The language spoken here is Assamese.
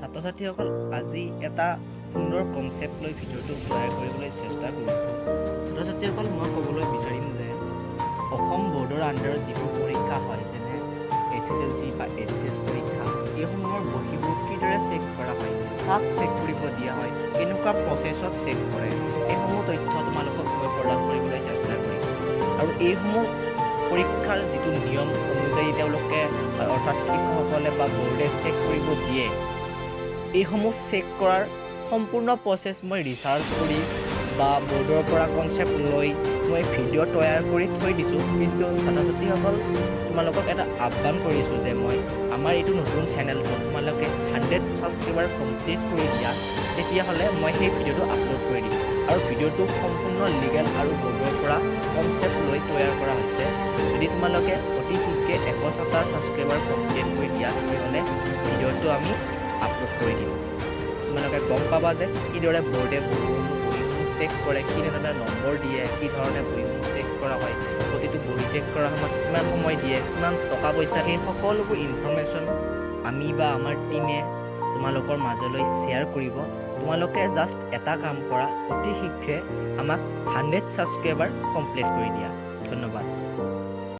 ছাত্ৰ ছাত্ৰীসকল, আজি এটা সুন্দৰ কনচেপ্ট লৈ ভিডিঅ'টো তৈয়াৰ কৰিবলৈ চেষ্টা কৰিছোঁ। ছাত্ৰ ছাত্ৰীসকল, মই ক'বলৈ বিচাৰিম যে অসম বৰ্ডৰ আণ্ডাৰত যিবোৰ পৰীক্ষা হয়, যেনে এইচএছএলচি বা এইচএছ পৰীক্ষা, এইসমূহৰ বহীবোৰ কিদৰে চেক কৰা হয়, কাক চেক কৰিব দিয়া হয়, কেনেকুৱা প্ৰচেছত চেক কৰে, এইসমূহ তথ্য তোমালোকক মই প্ৰদান কৰিবলৈ চেষ্টা কৰিম। আৰু এইসমূহ পৰীক্ষাৰ যিটো নিয়ম অনুযায়ী তেওঁলোকে, অৰ্থাৎ শিক্ষকসকলে বা বৰ্ডে চেক কৰিব দিয়ে, এইসমূহ চেক কৰাৰ সম্পূৰ্ণ প্ৰচেছ মই ৰিচাৰ্চ কৰি বা বৰ্ডৰ পৰা কনচেপ্ট লৈ মই ভিডিঅ' তৈয়াৰ কৰি থৈ দিছোঁ। কিন্তু ছাত্ৰ ছাত্ৰীসকল, তোমালোকক এটা আহ্বান কৰিছোঁ যে মই আমাৰ এইটো নতুন চেনেলটো তোমালোকে 100 ছাবস্ক্ৰাইবাৰ কমপ্লিট কৰি দিয়া, তেতিয়াহ'লে মই সেই ভিডিঅ'টো আপলোড কৰি দিম। আৰু ভিডিঅ'টো সম্পূৰ্ণ লিগেল আৰু বৰ্ডৰ পৰা কনচেপ্ট লৈ তৈয়াৰ কৰা হৈছে। যদি তোমালোকে অতি শীঘ্ৰে 100টা ছাবস্ক্ৰাইবাৰ কমপ্লিট কৰি দিয়া, তেতিয়াহ'লে ভিডিঅ'টো আমি আপলোড কৰি দিম। তোমালোকে গম পাবা যে কিদৰে বৰ্ডে বহীসমূহ চেক কৰে, কেনেধৰণে নম্বৰ দিয়ে, কি ধৰণে বহীসমূহ চেক কৰা হয়, প্ৰতিটো বহী চেক কৰাৰ সময়ত কিমান সময় দিয়ে, কিমান টকা পইচা, সেই সকলোবোৰ ইনফৰ্মেশ্যন আমি বা আমাৰ টীমে তোমালোকৰ মাজলৈ শ্বেয়াৰ কৰিব। তোমালোকে জাষ্ট এটা কাম কৰা, অতি শীঘ্ৰে আমাক 100 ছাবস্ক্ৰাইবাৰ কমপ্লিট কৰি দিয়া। ধন্যবাদ।